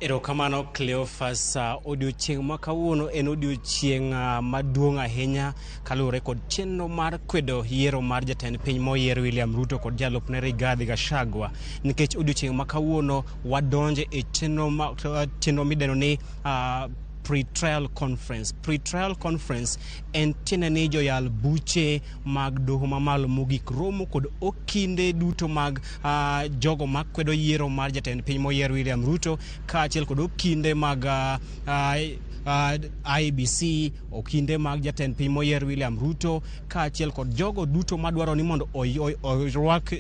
Erokamano Cleophas. Odiochieng' ma kawuono en odiochieng' maduong' ahinya kaluwore kod chenro mar kwedo yiero mar jatend piny moyier William Ruto kod jalupne Rigathi Gachagua, nikech odiochieng' ma kawuono wadonje e chenro ma chenro midendo ni pre-trial conference. Pre-trial conference en tiende ni joyal buche mag doho mamalo mogik romo kod okinde duto mag jogo makwedo yiero mar jatend piny moyier William Ruto, kaachiel kod okinde mag IEBC, okinde mag jatend piny moyier William Ruto, kaachiel kod jogo duto madwaro ni mondo orwak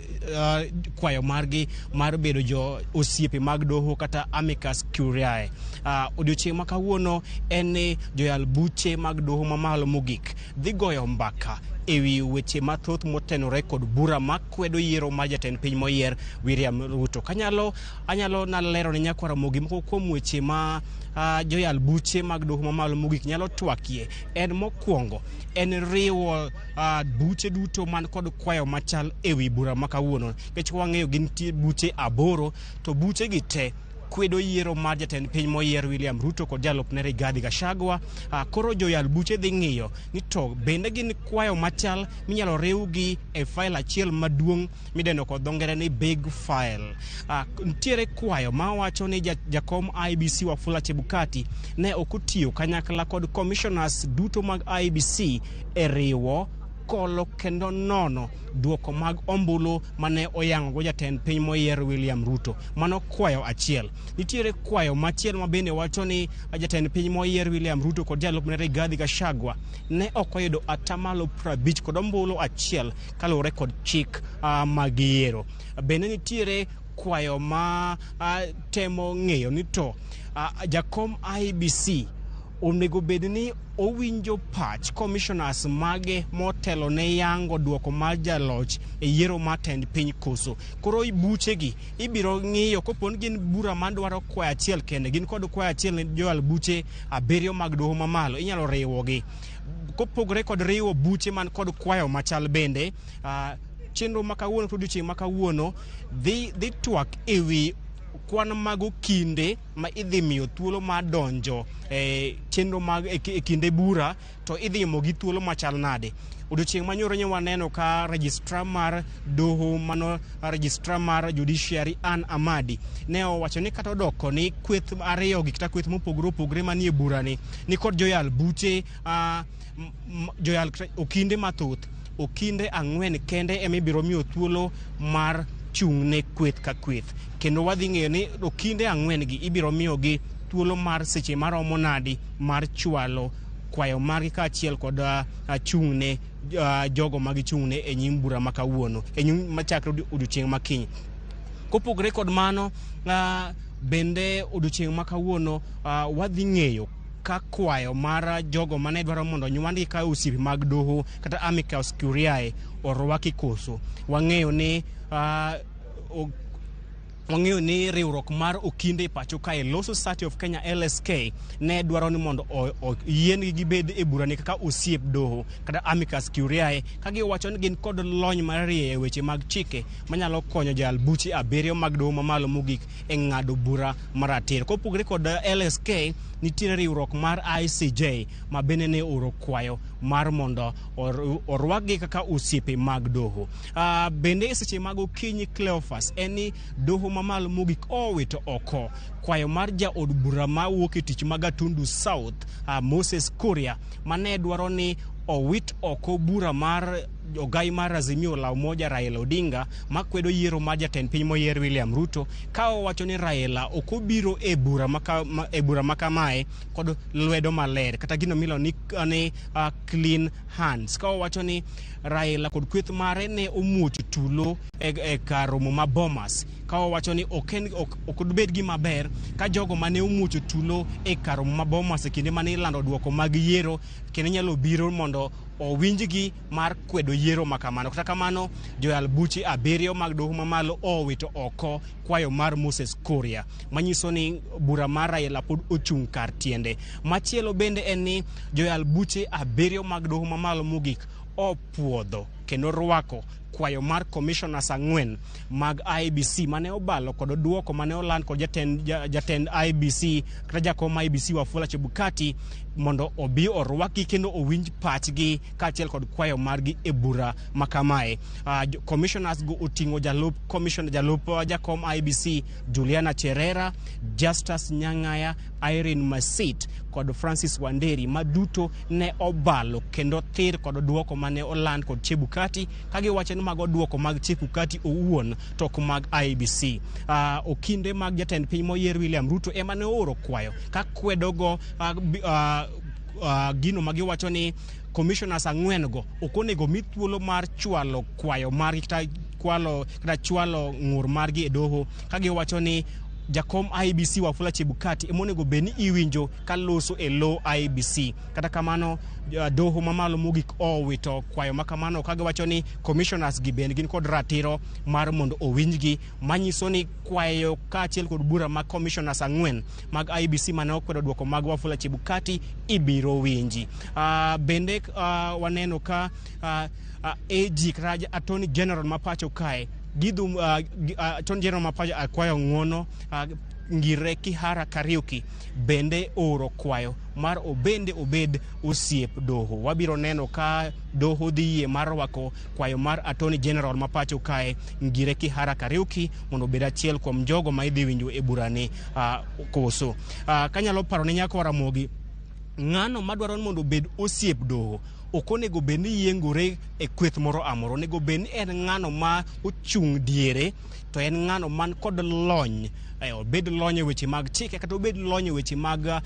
kwayo margi mar bedo jo osiepe mag doho kata amicus curiae. Odiochieng' ma kawuono en ni joyal buche mag doho mamalo mogik dhi goyo mbaka ewi weche mathoth motenore kod bura makwedo yiero mar jatend piny moyier William Ruto. Kanyalo anyalo nalero ne nyakwar Ramogi moko kuom weche ma joyal buche mag doho mamalo mogik nyalo twakie. En mokwongo en riwo buche duto man kod kwayo machal ewi bura ma kawuono, nikech wang'eyo gin buche 8 to buche gi te kwedo yiero mar jatend piny moyier William Ruto kod jalupne Rigathi Gachagua. Koro joyal buche dhi ng'iyo ni to bende gin kwayo machal minyalo riwgi e file achiel maduong' midendo kod dho ngere ni big file. Nitiere kwayo mawacho ni jakom IEBC Wafula Chebukati ne ok otiyo kanyakla kod commissioners duto mag IEBC e riwo, kolo kendo nono duoko mag ombulu mane oyango go jatend piny moyier William Ruto. Mano kwayo achiel. Nitiere kwayo machielo ma bende wacho ni jatend piny moyier William Ruto kod jalupne Rigathi Gachagua ne ok oyudo atamalo 50 kod ombulu achiel kaluwore kod chik mag yiero. Bende nitiere kwayo ma temo ng'eyo ni to jakom IEBC onego bed ni owinjo pach commissioners mage motelo ne yango duoko mar jaloch e yiero mar tend piny koso. Koro buchegi ibiro ng'iyo kopo ni gin bura madwaro kwayo achiel kende, gin kod kwayo achiel ne joyal buche 7 mag doho mamalo, inyalo riwogi. Kopogore kod riwo buche man kod kwayo machal bende, chenro ma kawuono to odiochieng' ma kawuono dhi twak ewi kwan mag okinde ma idhi miyo thuolo mar donjo e chenro mag e kinde bura to idhi mogi thuolo machal nade. Odiochieng' manyoro nyo waneno ka registrar mar doho mano registrar mar judiciary Ann Amadi ne owacho ni kata odoko ni kweth ariyo gi kata kweth mopogore opogore manie burani ni kod joyal buche, joyal okinde mathoth, okinde 4 kende ema ibiro miyo thuolo mar chung' ne kweth ka kweth, kendo wadhi ng'eyo ni okinde 4 gi ibiro miyogi thuolo mar seche maromo nadi mar chwalo kwayo margi kaachiel kod chung' ne jogo ma gichung' ne e nyim bura ma kawuono e nyim machakre odiochieng' ma kiny. Kopogore kod mano, bende odiochieng' ma kawuono wadhi ng'eyo ka kwayo mar jogo mane dwaro mondo onywandgi ka osiepe mag doho kata amicus curiae orwaki koso. Wang'eyo ni wang'eyo ni riwruok mar okinde e pacho kae Law Society of Kenya LSK ne dwaro ni mondo oyiengi gibed e burani kaka osiep doho kata amicus curiae, ka giwacho ni gin kod lony mar rieyo weche mag chike manyalo konyo joyal buche 7 mag doho mamalo mogik e ng'ado bura maratiro. Kopogore kod LSK, nitiere riwruok mar ICJ ma bende ne oro kwayo mar mondo orwakgi kaka osiepe mag doho. Bende e seche mag okinyi Cleophas, en ni doho mamalo mogik owito oko kwayo mar jaod bura mawuok e tich ma Gatundu South, Moses Kuria, mane dwaro ni owit oko bura mar ogai mar Azimio la Umoja Raila Odinga makwedo yiero mar jatend piny moyier William Ruto, ka owacho ni Raila ok obiro e bura e bura makamae kod lwedo maler kata gino miluongo ni clean hands, ka owacho ni Raila kod kweth mare ne omuocho tulo e kar romo ma Bomas, ka owacho ni ok obed gima ber ka jogo mane omuocho tulo e kar romo ma Bomas e kinde mane ilando duoko mag yiero kendo nyalo biro mondo owinjgi mar kwedo yiero ma kamano. Kata kamano, joyal buche 7 mag doho mamalo owito oko kwayo mar Moses Kuria, manyiso ni bura mar Raila pod ochung' kar tiende. Machielo bende en ni joyal buche 7 mag doho mamalo mogik opuodho kendo rwako kwayo mar commissioners ang'wen mag IEBC mane obalo kod duoko mane oland kod jatend IEBC kata jakom IEBC Wafula Chebukati mondo obi orwakgi kendo owinj pachgi kaachiel kod kwayo margi e bura makamae. Commissioners go oting'o jalup commission jalup jakom IEBC Juliana Cherera, Justus Nyang'aya, Irene Masit kod Francis Wanderi ma duto ne obalo kendo thir kod duoko mane oland kod Chebukati kagiwacho ni mago duoko mag Chebukati owuon to ok mag IEBC. Okinde mag jatend piny moyier William Ruto ema ne ooro kwayo ka kwedogo gino magiwacho ni commissioners ang'wen go ok onego mi thuolo mar chwalo kwayo margi kata kwalo kata chwalo ng'ur margi e doho kagiwacho ni jakom IEBC Wafula Chebukati ema onego bed ni iwinjo ka loso e lo IEBC. Kata kamano, doho mamalo mogik owito kwayo makamano kagiwacho ni commissioners gi bende gin kod ratiro mar mondo owinjgi, manyiso ni kwayo kaachiel kod bura mag commissioners ang'wen mag IEBC mane okwedo duoko mag Wafula Chebukati ibiro winji. Bende waneno ka AG kata Attorney General ma pacho kae gidhum Attorney General ma pacho akwayo ng'uono Ngire Kihara Kariuki bende ooro kwayo mar obende obed osiep doho. Wabiro neno ka doho dhi yie mar rwako kwayo mar Attorney General ma pacho kae Ngire Kihara Kariuki mondo obed achiel kuom jogo ma idhi winjo e burani koso. Kanyalo paro ne nyako Ramogi, ng'ano madwaro ni mondo obed osiep doho ok onego bed ni yiengore e kweth moro amora. Onego bed ni en ng'ano ma ochung' diere to en ng'ano man kod lony, obed lony e weche mag chike kata obed lony e weche mag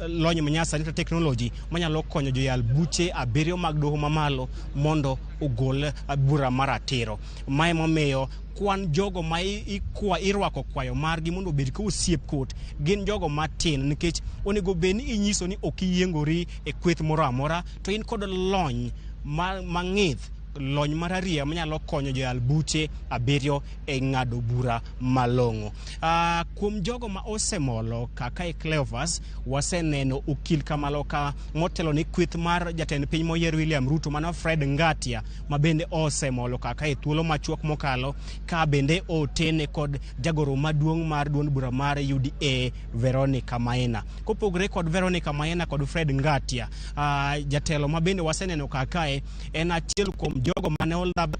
lony manyasani kata technology manyalo konyo joyal buche abiriyo mag doho mamalo mondo ogol bura maratiro. Mae momiyo kwan jogo ma ikwa irwako kwayo margi mondo obed ka osiep court gin jogo matin, nikech onego bed ni inyiso ni ok iyiengori e kweth moro amora to in kod lony mang'ith, lony mararieya manyalo konyo joyal buche abiriyo e ng'ado bura malong'o. Kuom jogo ma osemolo kaka e Cleophas, waseneno okil kamaloka motelo ne kweth mar jatend piny moyier William Ruto, mano Fred Ngatia, ma bende osemolo kaka e thuolo machuok mokalo, ka bende otene kod jagoro maduong' mar duond bura mar UDA Veronica Maina. Kopogore kod Veronica Maina kod Fred Ngatia, jatelo ma bende waseneno kakae en achiel kuom jogo mane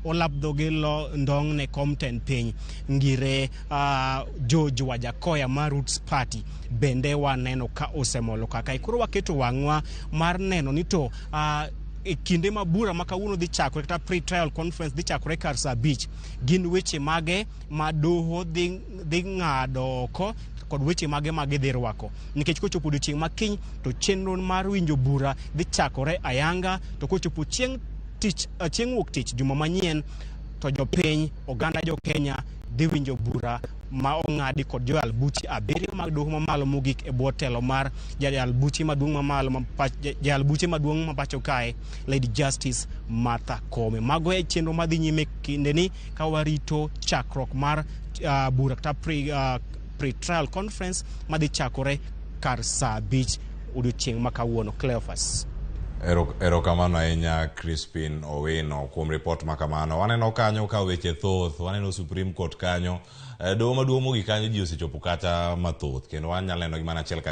olap dhoge lo ndong' ne kom tend piny Ngire George Wajackoyah mar Roots Party bende waneno ka osemolo kakae. Koro waketo wang'wa mar neno ni to e kinde ma bura ma kawuono dhi chakore kata pre-trial conference dhi chakore kar saa 5, gin weche mage ma doho dhi ng'ado oko kod weche mage ma gidhi rwako, nikech kochopo odiochieng' ma kiny to chenro mar winjo bura dhi chakore ayanga, to kochopo chieng' tich chieng' wuok tich juma manyien to jopiny oganda jo Kenya dhi winjo bura ma ong'adi kod joyal buche abiriyo mag doho mamalo mogik e bwo telo mar jayal buche maduong' mamalo jayal buche maduong' ma pacho kae Lady Justice Martha Koome. Mago e chenro madhi nyime kindeni ka warito chakruok mar bura kata pre-trial conference madhi chakore kar saa 5 odiochieng' ma kawuono. Cleophas. Erokamano ahinya Crispin Owino kuom ripot ma kamano. Waneno kanyo ka weche thoth, waneno Supreme Court kanyo, doho maduong' mogik kanyo ji osechopo kata mathoth kendo wanyalo neno gi mana achiel ka